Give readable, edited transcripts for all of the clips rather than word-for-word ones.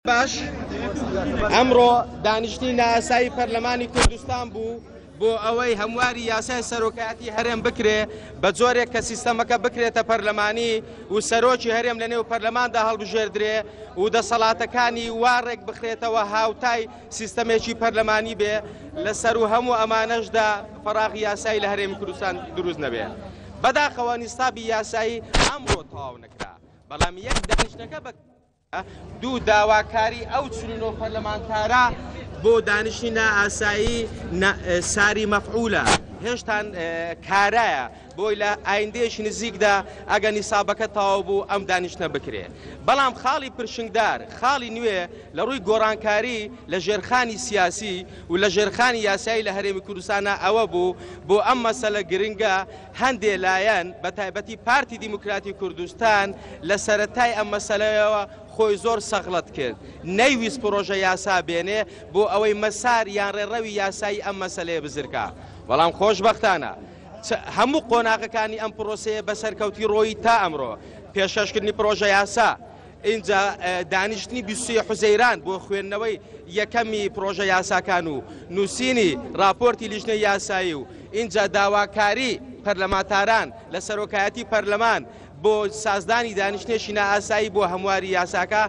باش ئەمڕۆ دانیشتنی نایاسایی پەرلەمانی کوردستان بوو بۆ ئەوەی هەمواری یاسای سەرۆکایەتی هەرێم بکرێ بە جۆرێک کە سیستەمەکە بکرێتە پەرلەمانی و سەرۆکی هەرێم لە نێو پەرلەماندا هەڵبژێردرێ و دەسەڵاتەکانی وا ڕێک بخرێتەوە هاوتای سیستەمێکی پەرلەمانی بێ لە سەرو هەموو ئەمانەشدا فەراغی یاسایی لە هەرێمی کوردستان دروست نەبێ. بەداخەوە نیسابی یاسایی ئەمڕۆ تەواو نەکرا بەڵام یەک دانیشتنەکە بە دوو داواکاری ئەو 49 پەرلەمانتارە بۆ دانیشتنی نائاسایی ساری مەفعولە هێشتان کارایە بۆی لە ئایندەیەکی نزیکدا ئەگە نیسابەکە تەواو بوو ئەم دانیشتنە بکرێ. بەڵام خاڵی پرشنگدار، خاڵی نوێ لە ڕووی گۆڕانکاری لە ژێرخانی سیاسی و لە ژێرخانی یاسایی لە هەرێمی کوردستانا ئەوە بوو بۆ ئەم مەسەلە گرنگە هەندێ لایەن بە تایبەتی پارتی دیموکراتی کوردستان لە سەرەتای ئەم مەسەلەیەوە خۆی زۆر سەغڵەت کرد نەیویست پڕۆژە یاسا بێنێ بۆ ئەوەی مەسار یان ڕێڕەوی یاسایی ئەم مەسەلەیە بزرکا بەڵام خۆشبەختانە هەموو قۆناغەکانی ئەم پرۆسەیە بە سەرکەوتی ڕۆیی تا ئەمڕۆ، پێشکەشکردنی پرۆژە یاسا، ئینجا دانیشتنی 23 حوزەیران بۆ خوێندنەوەی یەکەمی پرۆژە یاساکان و نووسینی راپۆرتی لیژنەی یاسایی و ئینجا داواکاری پەرلەمانتاران لە سەرۆکایەتی پەرلەمان بۆ سازدانی دانیشتنێکی نائاسایی بۆ هەمواری یاساکە،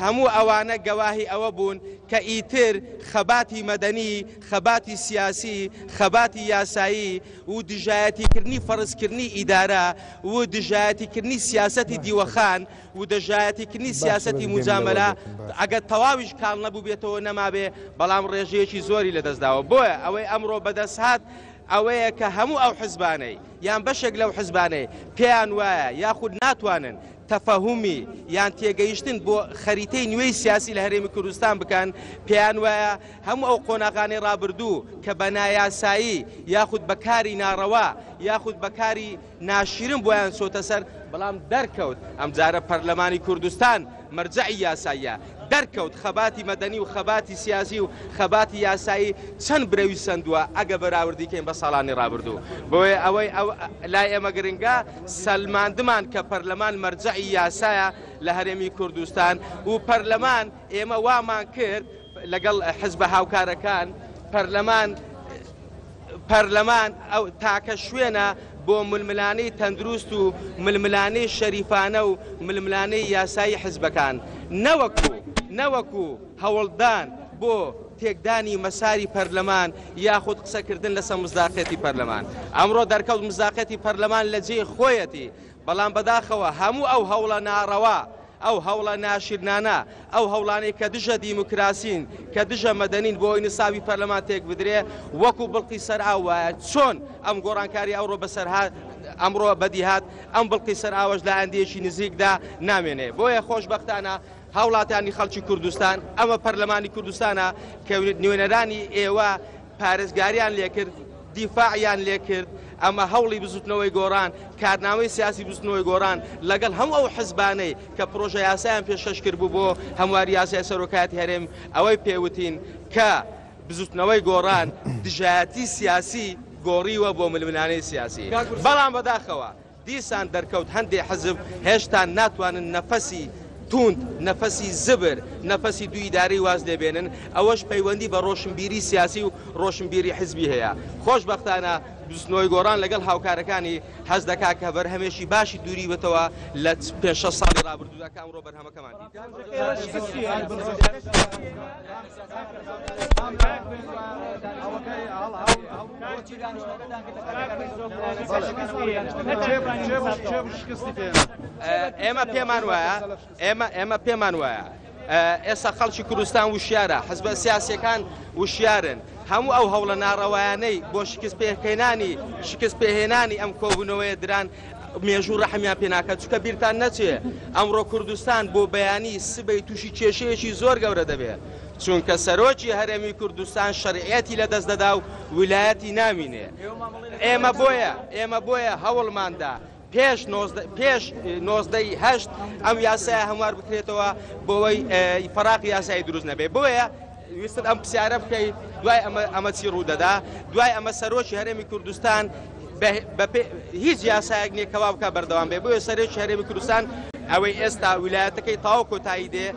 هەموو ئەوانە گەواهی ئەوە بوون کە ئیتر خەباتی مەدەنی خەباتی سیاسی، خەباتی یاسایی و دژایەتیکردنی فەرزکردنی ئیدارە و دژایەتیکردنی سیاسەتی دیوەخان و دژایەتیکردنی سیاسەتی موجامەلە ئەگەر تەواویش کاڵ نەبووبێتەوە نەمابێ بەڵام ڕێژەیەکی زۆری لەدەستداوە. بۆیە ئەوەی ئەمڕۆ بەدەستهات ئەوەیە کە هەموو ئەو حزبانەی یان بەشێک لەو حزبانەی پێیان وایە یاخود ناتوانن تەفەهومی یان تێگەیشتن بۆ خەریتەی نوێی سیاسی لە هەرێمی کوردستان بکەن پێیان وایە هەموو ئەو قۆناغانەی ڕابردوو کە بە نایاسایی یاخود بە کاری ناڕەوا یاخود بە کاری ناشیرن بۆیان چۆتە سەر، بەڵام دەرکەوت ئەمجارە پەرلەمانی کوردستان مەرجەعی یاساییە، دەرکەوت خەباتی مەدەنی و خەباتی سیاسی و خەباتی یاسایی چەند برەوی سەندووە ئەگە بەراوردی کەین بە ساڵانی ڕابردوو. بۆیە ئەوەی لای ئێمە گرنگە سەلماندمان کە پەرلەمان مەرجەعی یاسایە لە هەرێمی کوردستان و پەرلەمان ئێمە وامان کرد لەگەڵ حزبە هاوکارەکان پەرلەمان پەرلەمان ئەو تاکە شوێنە بۆ ململانێی تەندروست و ململانێی شەریفانە و ململانێی یاسایی حزبەکان نەوەکو نەوەکو هەوڵدان بۆ تێکدانی مەساری پەرلەمان یاخود قسەکردن لەسەر مزداقیەتی پەرلەمان. ئەمڕۆ دەرکەوت مزداقیەتی پەرلەمان لە جێی خۆیەتی بەڵام بەداخەوە هەموو ئەو هەوڵە ناڕەوا، ئەو هەوڵە ناشیرنانە، ئەو هەوڵانەی کە دژە دیموکراسین، کە دژە مەدەنین بۆ ئەوەی نسابی پەرلەمان تێک بدرێ، وەکو بڵقی سەر ئاو وایە. چۆن ئەم گۆڕانکاریە ئەوڕۆ بەسەر هات، ئەمڕۆ بەدی هات، ئەم بڵقی سەر ئاوەش لە ئایندەیەکی نزیکدا نامێنێ. بۆیە خۆشبەختانە هاوڵاتیانی خەڵکی کوردستان، ئەمە پەرلەمانی کوردستانە کە نوێنەرانی ئێوە پارێزگاریان لێکرد، دیفاعیان لێکرد، ئەمە هەوڵی بزوتنەوەی گۆڕان، کارنامەی سیاسی بزوتنەوەی گۆڕان لەگەڵ هەموو ئەو حزبانەی کە پرۆژە یاسایان پێشکەش کردبوو بۆ هەمواری یاسای سەرۆکایەتی هەرێم ئەوەی پێوتین کە بزوتنەوەی گۆڕان دژایەتی سیاسی گۆڕیوە بۆ ململانێی سیاسی بەڵام بەداخەوە دیسان دەرکەوت هەندێ حزب هێشتا ناتوانن نەفەسی توند، نەفەسی زبر، نەفەسی دوو ئیدارەی واز لێ بێنن، ئەوەش پەیوەندی بە ڕۆشنبیری سیاسی و ڕۆشنبیری حزبی هەیە. خۆشبەختانە بزوتنەوەی گۆڕان لەگەڵ هاوکارەکانی هەست دەکا کە بەرهەمێکی باشی دووریوەتەوە لە پێنج شەش ساڵی ڕابردوودا کە ئەمڕۆ بەرهەمەکەمان دیت. ئێمە پێمان وایە ئێمە ئێمە پێمان وایە ئێستا خەڵکی کوردستان وشیارە حزبە سیاسەکان وشیارن هەموو ئەو هەوڵە ناڕەوایانەی بۆ شکست پێهێنانی شکست پێهێنانی ئەم کۆبوونەوەیە دران مێژوو ڕەحمیان پێ ناکات چونکە بیرتان نەچێ ئەمڕۆ کوردستان بۆ بەیانی سبەی تووشی کێشەیەکی زۆر گەورە دەبێت چونکە سەرۆکی هەرێمی کوردستان شەرعیەتی لەدەست دەدا و ویلایەتی نامینێ ئێمە بۆیە ئێمە بۆیە هەوڵماندا پێش پێش نۆزدەی هەشت ئەم یاسایە هەموار بکرێتەوە بۆەوەی فەراقی یاسایی دروست نەبێ بۆیە ویستت ئەم پرسیارە بکەی دوای ئەمە ئەمە چی ڕوو دەدا دوای ئەمە سەرۆکی هەرێمی کوردستان هیچ یاسایەک نییە کەوا بکە بەردەوام بێ بۆیە سەرۆکی هەرێمی کوردستان ئەوەی ئێستا ویلایەتەکەی تەواو کۆتایی دێ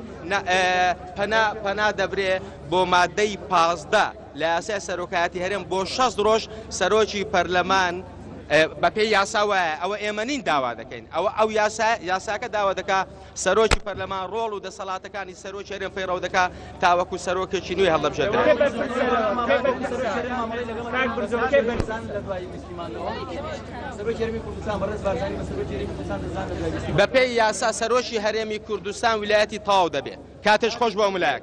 پەنا پەنا دەبرێ بۆ مادەی 15 لە یاسای سەرۆکایەتی هەرێم بۆ 60 ڕۆژ سەرۆکی پەرلەمان بەپێی یاسا وایە ئەوە ئێمە نین داوا دەکەین ئەوە ئەو یاسا یاساکە داوا دەکا سەرۆکی پەرلەمان ڕۆڵ و دەسەڵاتەکانی سەرۆکی هەرێم پەیڕەو دەکا تاوەکو سەرۆکێکی نوێ هەڵدەبژێردرێت. بەپێی یاسا سەرۆکی هەرێمی کوردستان ویلایەتی تەواو دەبێت. کاتێش خۆش بۆ هەموو لایەک.